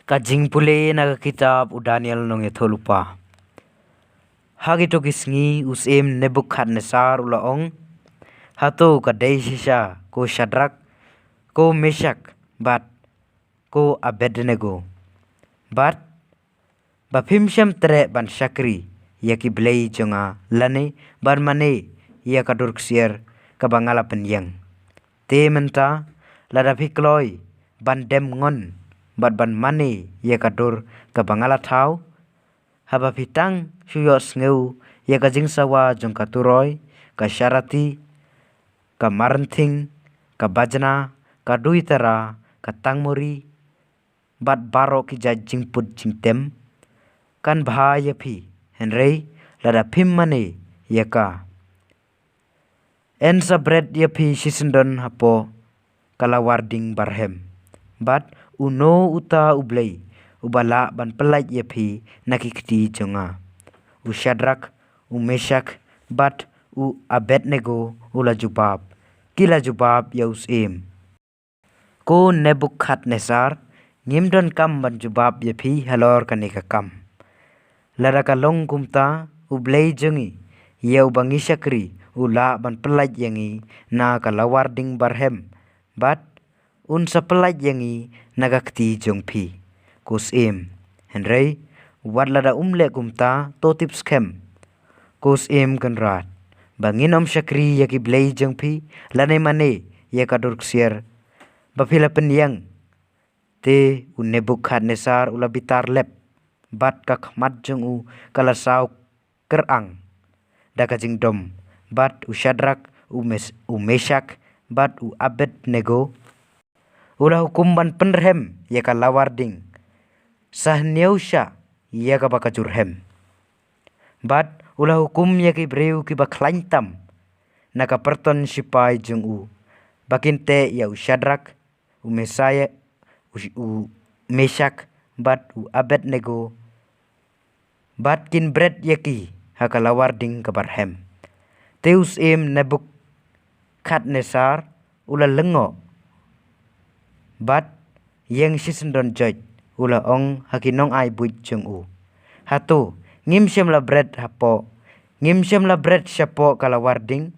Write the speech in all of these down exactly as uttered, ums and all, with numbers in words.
Ka jingpule na ka kitab u Daniel nongïathuhlypa. Ha kito ki sngi u syiem Nebukhadnessar u la ong, hato ka dei shisha ko Shadrak, ko Meshak, bad ko Abednego, bad ba phim shym treh ban shakri ïa ki blei jong nga lane ban mane ïa ka dur ksiar kaba nga la pynïeng? Te mynta lada phi kloi ban dem ngon bad ban mane ïa ka dur kaba nga la thaw, haba phi tang shu ïohsngew ïa ka jingsawa jong ka turoi, ka sharati, ka marynthing, ka bajna, ka duitara, ka tangmori, bad baroh ki jait jingput jingtem, kan bha ïa phi, hynrei lada phim mane ïa ka, yn sa bret ïa phi shisyndon hapoh ka lawar ding barhem. Bad uno uta u blei uba lah ban pyllait ïa phi na ki kti jong nga? U Shadrak, u Meshak, bad u Abednego u la jubab, ki la jubab ïa u syiem, ko Nebukhadnessar, ngim donkam ban jubab ïa phi halor kane ka kam. Lada ka long kumta, u blei jong ngi, ïa uba ngi shakri, u lah ban pyllait ïa ngi na ka lawar ding barhem, bad un sa pyllait ïa ngi na ka kti jong phi, ko syiem. Hynrei wat lada um leh kumta, to tip skhem, ko syiem Kynrad, ba ngin ym shakri ïa ki blei jong phi lane mane ïa ka dur ksiar ba phi la pynïeng. Te u Nebukhadnessar u la bitar lep, bad ka khmat jong u ka la saw kyrang da ka jingdom, bad u Shadrak, u, Mes- u Meshak, bad u Abednego, u la hukum ban pynrhem ïa ka lawar ding sa hynñiew shah ïa kaba ka jur rhem. Bad u la hukum ïa ki briew kiba khlaiñ tam na ka pyrton shipai jong u, ba kin teh ïa u Shadrak, u Mesaya, u, u Meshak, bad u Abednego, bad kin bret ïa ki ha ka lawar ding ka barhem. Te u syiem Nebukhadnessar u la lyngngoh, bad ïeng shisyndon joit, u la ong ha ki nongai buit jong u, hato ngim shym la bret hapoh, ngim shym la bret shapoh ka lawar ding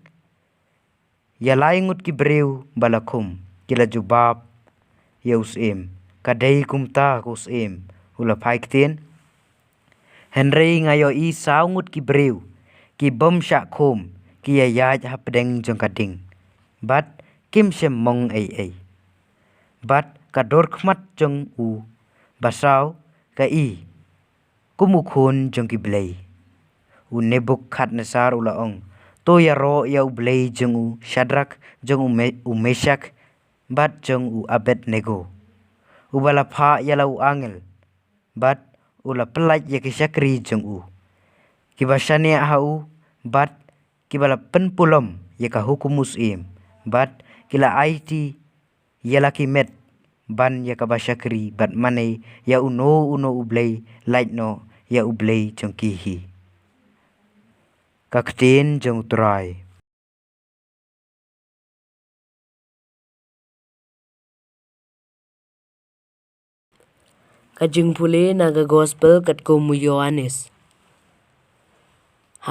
ïa lai ngut ki briew ba la khum? Ki la jubab ïa u syiem, ka dei kumta, ko syiem, u la phai ktien. Hynrei nga ïohi saw ngut ki briew ki bym shah khum ki ïaid hapdeng jong ka ding, bad kim shym mong ei ei. Bad ka dur khmat jong u ba saw ka i kum u khun jong ki blei. U Nebukhadnessar u la ong, to ïaroh ïa u Blei jong u Shadrak, jong u, Me- u Meshak, bad jong u Abednego, uba la phah ïa la u angel, bad u la pyllait ïa ki shakri jong u, kiba shaniah ha u, bad kiba la pynpulom ïa ka hukum u syiem, bad ki la aiti ïa la ki met ban ïa kaba shakri bad mane ïa uno uno u blei, lait noh ïa u Blei jong ki hi. Ka ktien jong u Trai. Ka jingpule na ka gospel katkum u Ïoannis.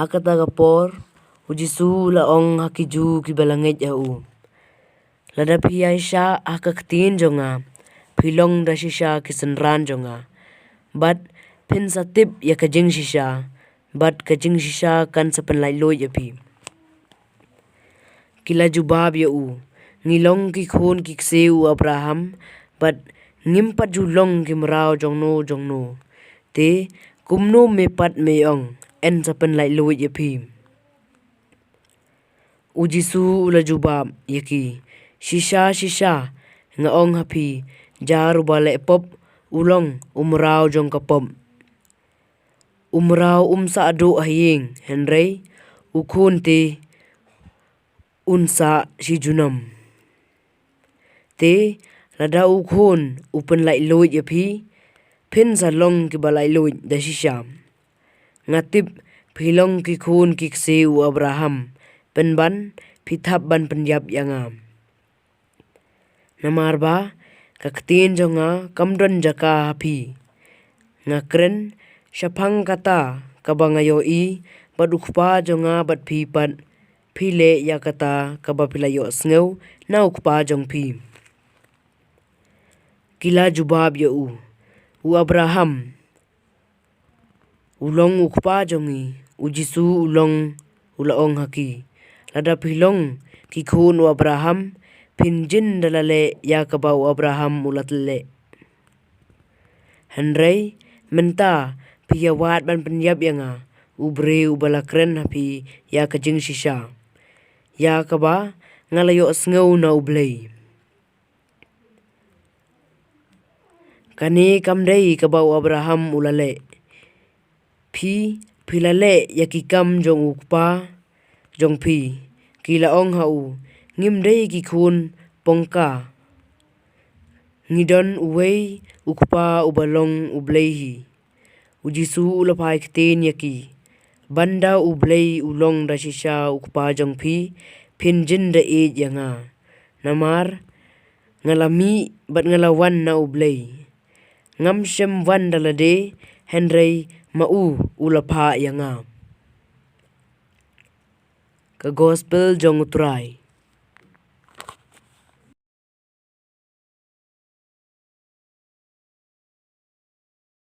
Ha kata ka por, u Jisu u la ong ha ki Jiw kiba la ngeit ha u, lada phi ïaishah ha ka ktien jong nga, phi long da shisha ki synran jong nga, bad phin sa tip ïa ka jingshisha, bad ka jingshisha kan sa pynlaitluid ïa phi. Ki la jubab ïa u, ngi long ki khun ki ksiew u Abraham, bad ngim pat ju long ki mraw jongno jongno. Te kumno me pat me ong, yn sa pynlaitluid ïa phi? U Jisu u la jubab ïa ki, shisha shisha nga ong ha phi, jar uba leh pop u long u mraw jong ka pop. U mraw um sah duh ha ïing, hynrei u khun te un sah shi junom. Te lada u khun u pynlaitluid ïa phi, phin sa long kiba laitluid da shisha. Nga tip phi long ki khun ki ksiew u Abraham, pynban phi thap ban pynïap ïa nga. Namar ba Ka ktien jong nga kam don jaka ha phi. Nga kren shaphang kata kaba nga ïohi, bad U Kpa jong nga bad phi pat, phi leh ïa kata kaba phi la ïohsngew na u kpa jong phi. Ki la jubab ïa u, U Abraham u long u kpa jong ngi. U Jisu u long, u la ong ha ki, lada phi long ki khun u Abraham, phin jin da la leh ïa kaba u Abraham u la leh. Hynrei mynta phi ïa wad ban pynïap ïa nga, u briew uba la kren ha phi ïa ka jingshisha, ïa kaba nga la ïohsngew na U Blei. Kane kam dei kaba u Abraham u la leh. Phi, phi la leh ïa ki kam jong u kpa jong phi. Ki la ong ha u, ngim dei ki khun pongka. Ngi don uwei u Kpa uba long U Blei hi. U Jisu u la phai ktien ïa ki, ban da U Blei u long da shisha u kpa jong phi, phin jin da ïeit ïa nga. Namar nga la mih bad nga la wan na U Blei. Ngam shym wan da lade, hynrei ma u u la phah ïa nga. Ka Gospel jong U Trai.